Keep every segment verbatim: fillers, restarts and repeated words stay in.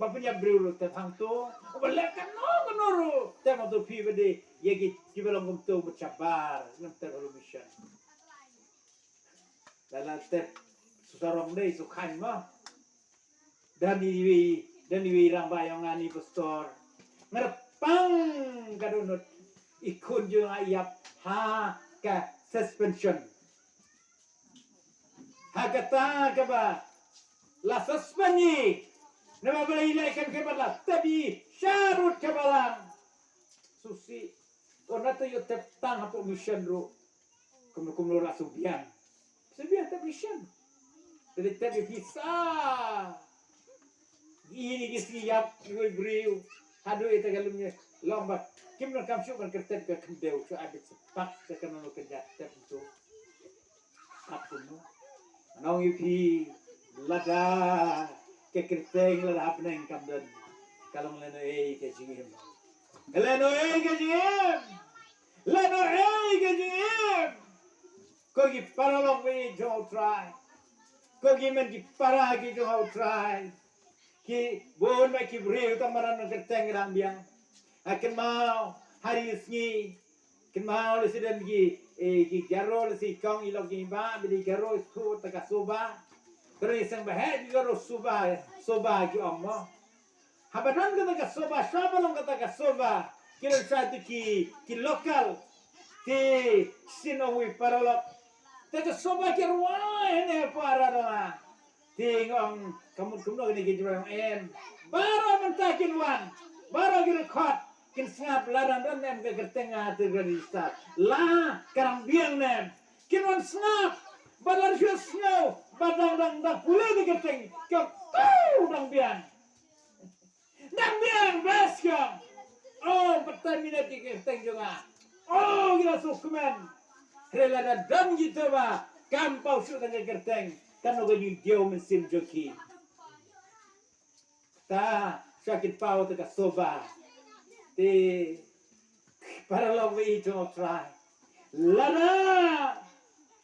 Ba pynïap briew ruh te hangto. Ba leh kano kano ruh te hangto phi ba dei ïa ki kiba long kumto ba shabar. Nang te ruh mission. Lada tep su sarong dei su khan ma. Dan iwi, dan iwi rang ba yong ani pastor. Ngerpang ka dohnud i khun jong nga ïap ha ka suspension. Ha kata kaba la suspend i. Namar ba la ïaleh kan kaba la tep i sharud kaba lang. Susi. Ong na te ïoh tep tang hapoh mission ruh. Kumno kumno la subiang. Subiang tep mission. Te dei tep i pisa. Ini ki sngi ïap i briew. Haduh ita ka lum ne long ba kim nang kam shuh ban kyrteng ka khyndew shuh, a bit sepak ka kano kano ka jait tep tu. Ap kumno. Nong i phi lada ka kyrteng lada hapneng kam don. Ka long lano ei ka jingim. Lano ei ka jingim. Lano ei ka jingim. Ko ki paralok ki jong U Trai. Ko ki men ki para ki jong U Trai. Ki bun ba ki briew tang madan nang kyrteng dang biang. Ha kynmaw ha ri sngi. Kynmaw le siden ki, eh, ki garo le si kong i lok ki ba, bidi garo tu ta ka soba. Terus sang ba he ki garo soba, soba ki ong mo. Haba don kata ka soba, sha ba long kata ka soba. Ki don sha tu ki, ki local. Te sien ong wi paralok. Te ka soba ki rwai hynne para dona. Te nga ong ka mut kumno kane ki jubab ong em. Baroh mynta kin wan. Baroh ki record. Kin sngap lada don em ka kyrteng nga te ka register. La ka dang biang ne em. Kin wan sngap. Ba la shu sngew. Ba dang dang dang pule te kyrteng. Ka tu dang biang. Dang biang bes ka. Oh, pynta minit ki kyrteng jong nga. Oh, ki la suk kmen. Hynrei lada don kito ba kam paw shuh tang ka kyrteng. Kano ka jingdiaw mynsiem jong ki. Ta sha kin paw ta ka soba. Te paralok ba i jong U Trai. Lada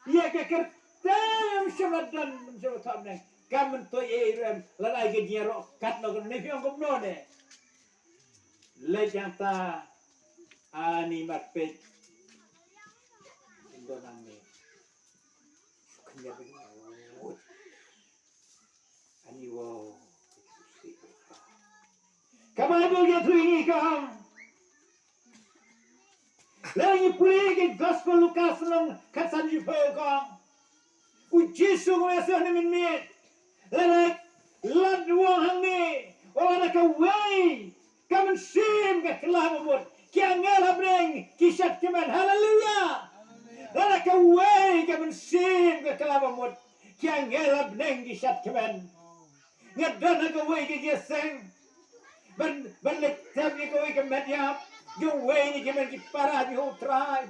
ïa ka kyrteng ym shym la don, ym shym la thok ne. Kam myntoi ei ruh em, lada ïa ka jingïaroh katno katno ne phi ong kumno ne. Leit hangta ani mat peit. Indo nang ne. Khyndiat beit. Ani wow. Ka Baibl ka ïathuh ïa ngi ka ong. Lada ngi pule ïa ka Gospel Lukas lynnong khatsan jiphew ka ong. U Jisu u ong ïa u mynsiem. Lada lad u ong hangne. Lada kawei ka mynsiem ka kylla ba mut. Ki angel ha bneng ki shad kmen. Haleluya. Lada kawei ka mynsiem ka kylla ba mut. Ki angel ha bneng ki shad kmen. Nga don ha kawei ka jingïaseng. Ban, ban leit tep ïa kawei ka met ïap. Kawei na ki men ki para jong U Trai.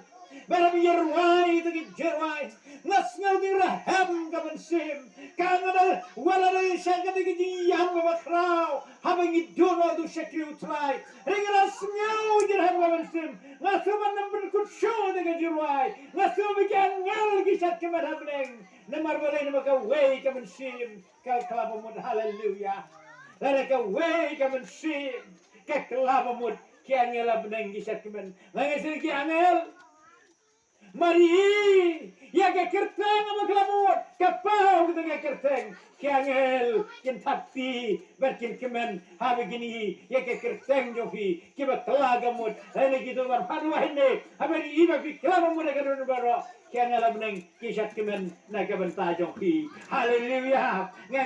Ban ïa rwai ïa ki jingrwai. Nga sngew dei ruh em ka mynsiem. Ka nga da, wat la da sha ka dei ka jingïam kaba khraw. Haba ngi don ha u shakri U Trai. Hynrei nga da sngew dei ruh em ka mynsiem. Nga sngew ban ym pynkut shuh da ka jingrwai. Nga sngew ba ki angel ki shad kmen ha bneng. Namar balei? Namar kawei ka mynsiem ka kylla ba mut. Haleluya. Lada kawei ka mynsiem ka kylla ba mut, ki angel ha bneng ki shad kmen. Nga ngeit shisha ki angel. Mar ïa ka kyrteng ba kylla ba mut, ka paw kata ka kyrteng. Ki angel kin thap kti bad kin kmen haba kin ïohi ïa ka kyrteng jong phi kiba kylla ka mut. Lane kito ban pat wahine haba ïohi ba phi kylla ba mut ha ka dohnud baroh. Ki angel ha bneng ki shad kmen na ka bynta jong phi. Haleluya. Nga